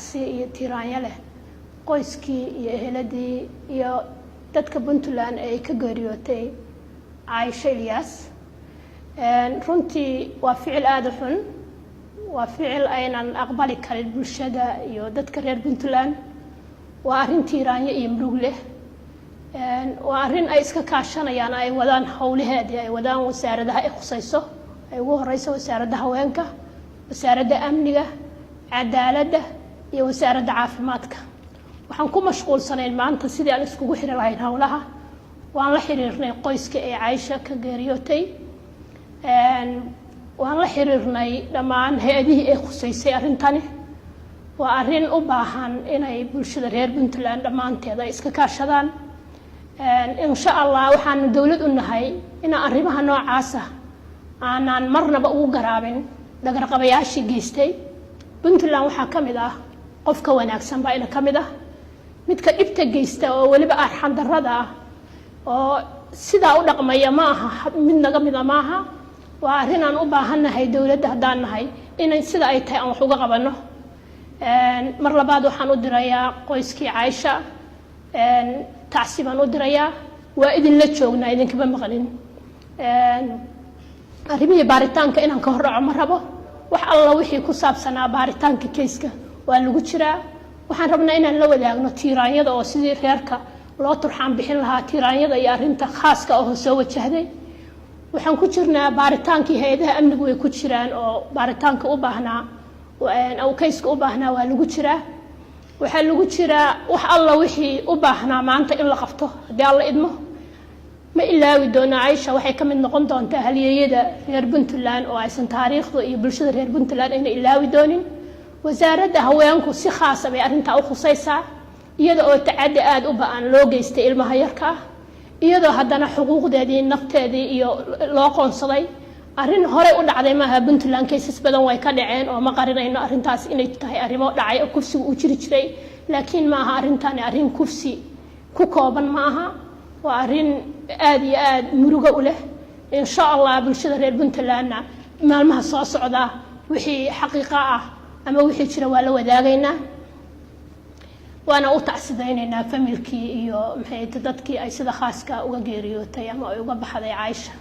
Tacsi iyo tiiraanyo leh qoyskii iyo eheladii iyo dadka Puntland ay ka geeriyootay Caaisho Ilyaas. Runtii waa ficil aada u xun, waa ficil aynan aqbali karin bulshada iyo dadka reer Puntland. Waa arrin tiiraanyo iyo murug leh. Waa arrin ay iska kaashanayaan, ay wadaan howlaheedii, ay wadaan wasaaradaha ay khusayso, ay ugu horeyso Wasaaradda Haweenka, Wasaaradda Amniga, Cadaaladda iyo Wasaaradda Caafimaadka. Waxaan ku mashquulsanayn maanta sidii aan iskugu xiri lahayn howlaha. Waan la xiriirnay qoyska ee Caaisha ka geeriyootay, waan la xiriirnay dhammaan hay-adihii ay khuseysay. Arrintani waa arrin u baahan inay bulshada reer Puntland dhammaanteed ay iska kaashadaan, insha Allah. Waxaanu dowlad u nahay inaan arrimaha noocaasa aanaan marnaba ugu garaabin dhagarqabayaashii geystay. Puntland waxaa ka mid ah qofka wanaagsan baa ina ka mid ah. Midka dhibta geysta oo weliba arxandarrada ah oo sidaa u dhaqmaya ma aha mid naga mida maaha. Waa arrin aan u baahannahay dowladda haddaan nahay inay sida ay tahay aan wax uga qabanno. Mar labaad waxaan u dirayaa qoyskii Caaisha tacsi baan u dirayaa. Waa idinla joognaa, idinkama maqlin. Arrimihii baaritaanka inaan ka hor dhaco ma rabo. Wax alla wixii ku saabsanaa baaritaanka kayska waa lagu jiraa. Waxaan rabnaa inaan la wadaagno tiiraanyada oo sidii reerka loo turxaan bixin lahaa tiiraanyada iyo arrinta khaaska oo soo wajahday. Waxaan ku jirnaa baaritaankii, hay-adaha amnigu way ku jiraan oo baaritaanka u baahnaa, kayska u baahnaa waa lagu jiraa. Waxaa lagu jiraa wax alla wixii u baahnaa maanta in la qabto. Haddii Alla idmo, ma ilaawi doona Caisha. Waxay ka mid noqon doontaa halyeeyada reer Puntland oo aysan taariikhda iyo bulshada reer Puntland ayna ilaawi doonin. Wasaaradda Haweenku si khaasa bay arrintaa u khusaysaa, iyada oo tacaddi aada u ba-an loo geystay ilmaha yarka ah, iyadoo haddana xuquuqdeedii, nafteedii iyo loo qoonsaday. Arrin horey u dhacday maaha Puntland, cases badan way ka dhaceen oo ma qarinayno arrintaas inay tahay arrimo dhacay oo kufsiga uu jiri jiray, laakiin ma aha arrintani arrin kufsi ku kooban ma aha. Waa arrin aada iyo aada murugo u leh. Insha Allah, bulshada reer Puntlandna maalmaha soo socda wixii xaqiiqo ah ama wixii jira waa la wadaagaynaa, waana u tacsidaynaynaa familkii iyo maxay dadkii ay sida khaaska uga geeriyootay ama ay uga baxday Caaisha.